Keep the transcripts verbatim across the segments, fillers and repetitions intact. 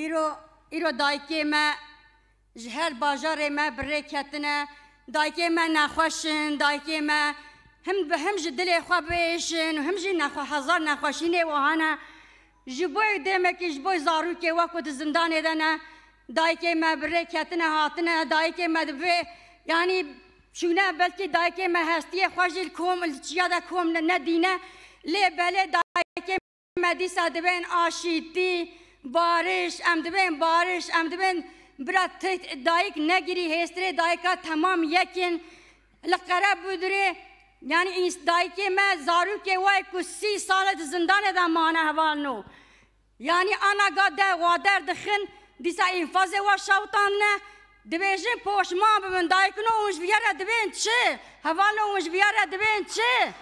Îro, îro dayikê me ji her bajarê me bi rê ketine. Dayikê me nexweş in, dayikê me him bi him ji dilê xwe biêşin û him jî nexwe-, hezar nexweşînê wiha ne. Ji bo demekî, ji bo zarokê we ku di zindanê de ne, dayikê me bi rê ketine hatine, dayikê me di vê, yanî çûne, belkî dayikê me hestiyê xwe jî li kom, li çiya de kom ne, nedîne. Lê belê dayikê me dîsa dibên aşîtî, bariş, em dibên bariş, em dibên bira te-, dayik negirî, hêstirê dayika temam yek in. Li Qerebûdurê, yanî îns-, dayikê me, zarokê wê ku sî sal e di zindanê de mane hevalno. Yanî ana ga de wa derdixin, dîsa înfazê wa şewitandine, dibêjin poşman bibin, dayikino hûn ji viya re dibên çi? Hevalno hûn ji viya re dibên çi?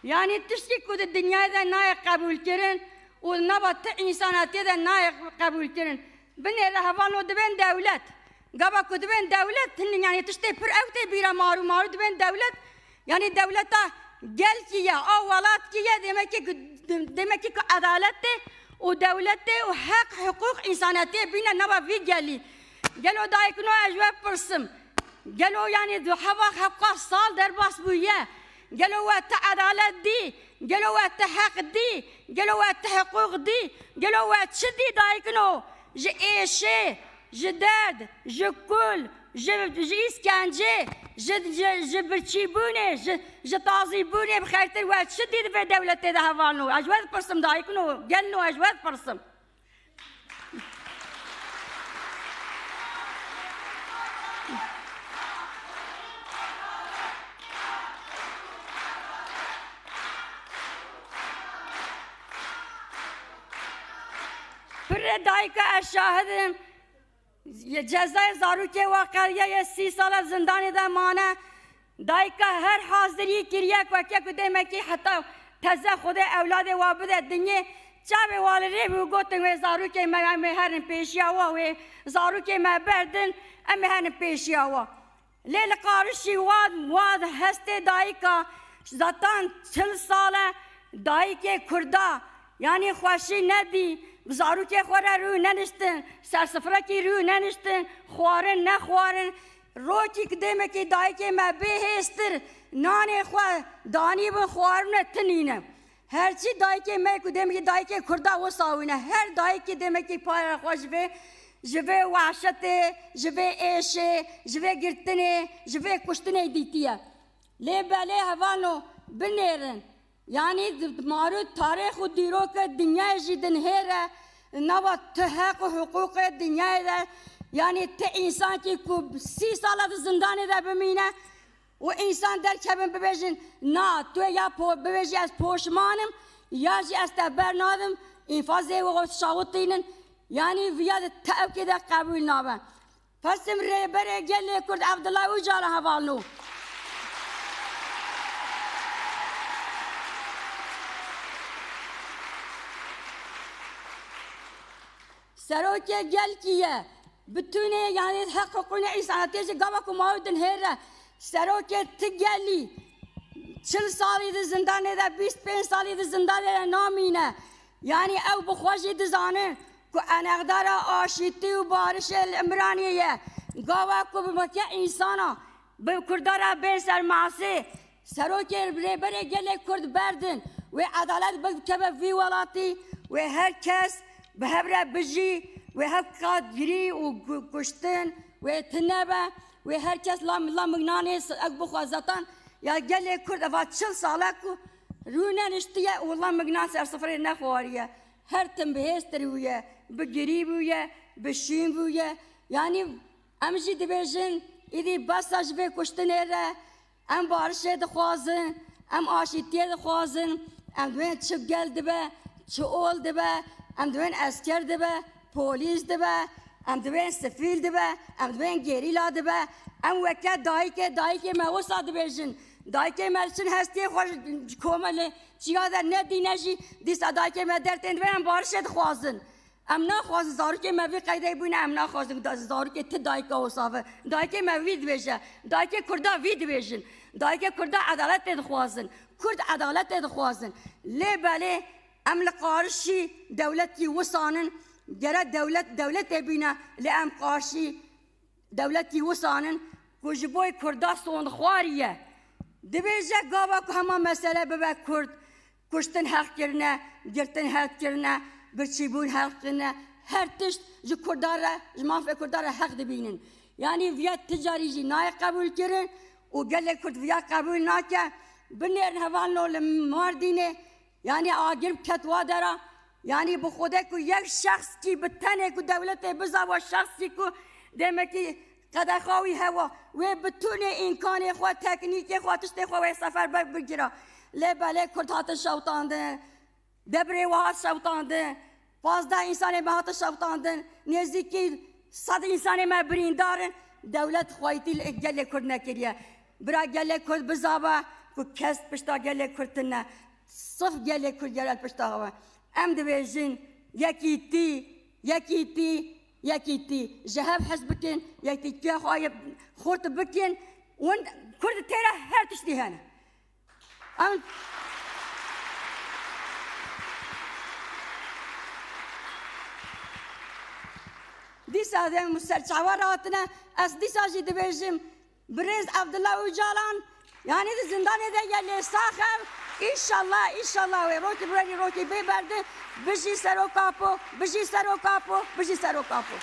Yanî tiştî ku di dinyayê de nayê qebûlkirin û nava ti însanetiyê de nayê qebûlkirin. Binêre hevalno dibên dewlet. Gava ku dibên dewlet, hin, yanî tiştê pir ew tê bîra marû, marû dibên dewlet. Yanî dewleta gelkî ye, a welatkî ye, demekî ku, demekî ku edalet tê û dewlet tê û heq, hiqûq, însanetiyê bîne nava vî gelî. Gelo dayikino ez ji we pirsim. Gelo yanî du heva hevqa sal derbas bûye. Gelo we ti edalet dî? Gelo we ti heq dî? Gelo we ti hiqûq dî? Gelo we çi dî dayikino? Ji êşê, ji derd, ji kul, ji, ji îskencê, ji, ji, ji birçîbûnê, ji, ji tazîbûnê bi xêrtir we çi dî di vê dewletê de hevalno? Ez ji we dipirsim dayikino, gelino ez ji we dipirsim. Pire dayika ez şahid im. Ye cezayê zarokê wa qediye, yê sî sal e zindanê de mane. Dayika her hazirî kiriye ku weke ku demekî heta teze Xwedê ewladê wa bide dinyê, çavê wa li rê bû, gotin wê zarokê me, em ê herin pêşiya wa, wê zarokê me berdin, em ê herin pêşiya wa. Lê li qarişî wa, wa hestê dayika, zaten çil sal e dayikê Kurda, yanî xweşî nedî, bi zarokê xwe re rû neniştin, ser sifrekî rû neniştin, xwarin nexwarin. Rokî ki demekî dayikê me bê hêstir, nanê xwe danî bin xwarine tinîne. Herçî dayikê me ku demekî dayikê Kurda wisa wîne. Her dayikê demekî para xwe ji vê, ji vê wehşetê, ji vê êşê, ji vê girtinê, ji vê kuştinê dîtiye. Lê belê hevalno binêrin. Yanî di-, marû tarîx û dîroke dinyayê jî dinhêre, nava ti heq û hiqûqê dinyayê de, yanî ti însankî ku sî sala di zindanê de bimîne û însan derkevin bibêjin, na, tu ya po-, bibêjî ez poşman im, ya jî ez te bernadim, înfazê we şawitînin, yanî viya di te ewkê de qebûl nabe. Pirsîm Rêberê Gelê Kurd Evdila Ocalan hevalno. Serokê gel kî ye? Bitûnê, yanî heq hiqûnê însanetiyê jî gava ku ma ew dinhêre. Serokê ti gelî çil salî di zindanê de, bîst pênc salî di zindanê de namîne. Yanî ew bi xwe jî dizane ku enexdara aşîtî û barişê li Îmraniyê ye. Gava ku bi meke însana, bi Kurda re bên ser masê, serokê rêberê gelê Kurd berdin, wê edalet bikeve vî welatî, wê her kes bi hev re bijî, wê hev qat girî û ku-, kuştin, wê tune be, wê her kes lam, lam mignanê s-, ek bixwe zetan, ya gelê Kurd eva çil sale ku rû neniştiye û lam mignan ser sifrê nexwariye. Her tim bi hêstir bûye, bi girî bûye, bi şîn bûye. Yanî em jî dibêjin, îdî bes e ji vê kuştinê re, em barişê dixwazin, em aşîtiyê dixwazin, em dibên çi gel dibe, çi ol dibe, em dibên esker dibe, polîs dibe, em dibên sifîl dibe, em dibên gerîla dibe, em weke dayikê, dayikê me wisa dibêjin. Dayikê me çin hestiyê xwe ji komelê çiya de nedîne jî, dîsa dayikê me dertên dibên em barişê dixwazin. Em naxwazin zarokê me vî qeydeyê bûne, em naxwazin da-, zarokê ti dayika wisa ve. Dayikê me vî dibêje. Dayikê Kurda vî dibêjin. Dayikê Kurda edaletê dixwazin. Kurd edaletê dixwazin. Lê belê em li qarşî dewletî wisanin, gere dewlet dewletê bîne, lê em qarşî dewletî wisanin ku ji bo Kurda sondxwarî ye. Dibêje gava ku hema mesele bibe Kurd, kuştin heq kirine, girtin heq kirine, birçîbûn heq kirine, her tişt ji Kurdan re, ji mafê Kurdan re heq dibînin. Yanî viya ti carî jî nayê qebûl kirin û gelê Kurd viya qebûl nake. Binêrin hevalno li Mardînê, yanî agir ket wa dera, yanî bi xwedê ku yek şexskî bi tenê ku dewletê bizava şexskî ku demekî qedexa wî hewa, wê bi tunê îmkanê xwe, teknîkê xwe, tiştê xwe wê seferber bigira. Lê belê Kurd hatin şewtandin, debrê we hat şewtandin, pazdeh însanê me hatin şewtandin, nêzîkî sed însanê me birîndar in, dewlet xweytî li gelê Kurd nekiriye. Bira gelê Kurd bizava ku kes pişta gelê Kurd tune. Sif gelê Kurd gere pişta xwe. Em dibêjin yekîtî, yekîtî, yekîtî. Ji hev hez bikin, yekîtiya xwe yê xurt bikin. Win Kurd têra her tiştî hene. Em dîsa dem serçawa re hatine. Ez dîsa jî dibêjim, birêz Abdullah Ocalan, yanî di zindanê de ye lê sax e. Înşallah, înşallah wê rokî bi wê rokî bê berdin. Bijî Serok Apo, bijî Serok Apo, bijî Serok Apo.